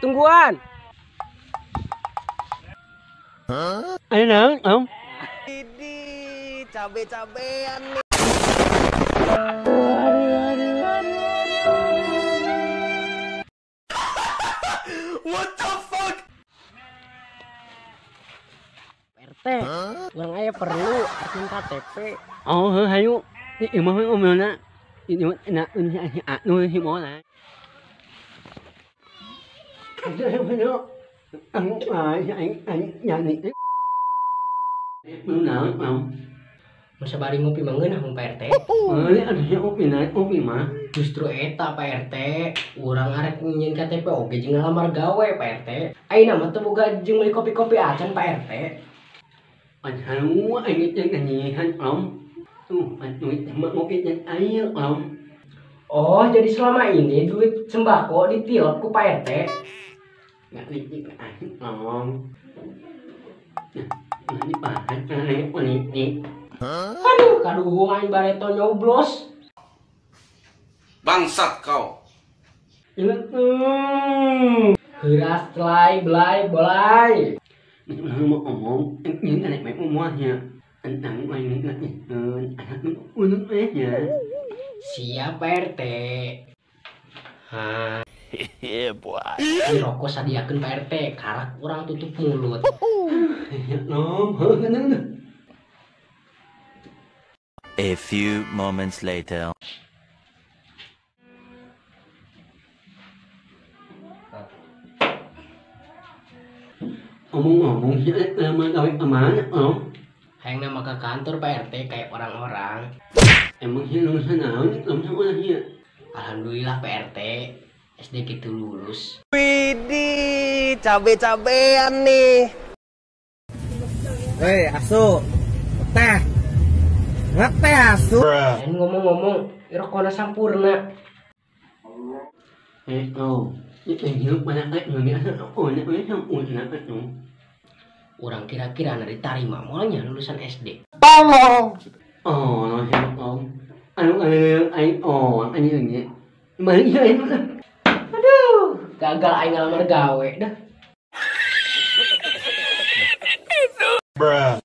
Tungguan. Ayo naon, Om? Ini cabe-cabean nih. What the fuck? RT, urang aya perlu artin KTP. Oh, heuh hayu. Ieu mah omna. Ini na ini anu si mola. Anu ai ai yani. Naon, Om? Mun sabari ngopi mah ngeunah mun Pak RT. Meuli anu ngopi na ngopi mah. Justru eta Pak RT, urang arek nyieun KTP oge jeung ngalamar gawe Pak RT. Ayeuna mah teu boga jeung meuli kopi-kopi acan Pak RT. Aduh, aing teh nyihan, Om. Tuh, duit mah ngopi teh aya, Om. Oh, jadi selama ini duit sembako ditilep ku Pak RT. Nggak licik aing, Om. Nah, ini pahat aing politik. Aduh, kaduhung aing bareto nyoblos. Bangsat kau. Heuras celai belai bolai. Mau ngomong, ini anak baik umurnya. Entang aing anak unuk ya. Siap Pak RT. Hah. Yeah, boy. Ini rokok sadiakeun Pak RT, karak urang tutup mulut. Ya Om, heuh. A few moments later. Omong-omong sih, lama gawe kemana, Om? Hayang nama ke kantor Pak RT kayak orang-orang. Emang sih lulusan naon, Om sekolah ya? Alhamdulillah Pak RT, SD gitu lulus. Widih, cabe-cabean nih. Hei, asu. Teh. Ngeteh asu. Dan ngomong-ngomong, rokona sampurna. Eh, Om. Itu pada Orang kira-kira na diterima moalnya lulusan SD. Tolong. Oh, Om. Anu aing oh, anjing nya. Balik ya ini. Aduh, gagal aing ngalamar gawe dah. Bruh.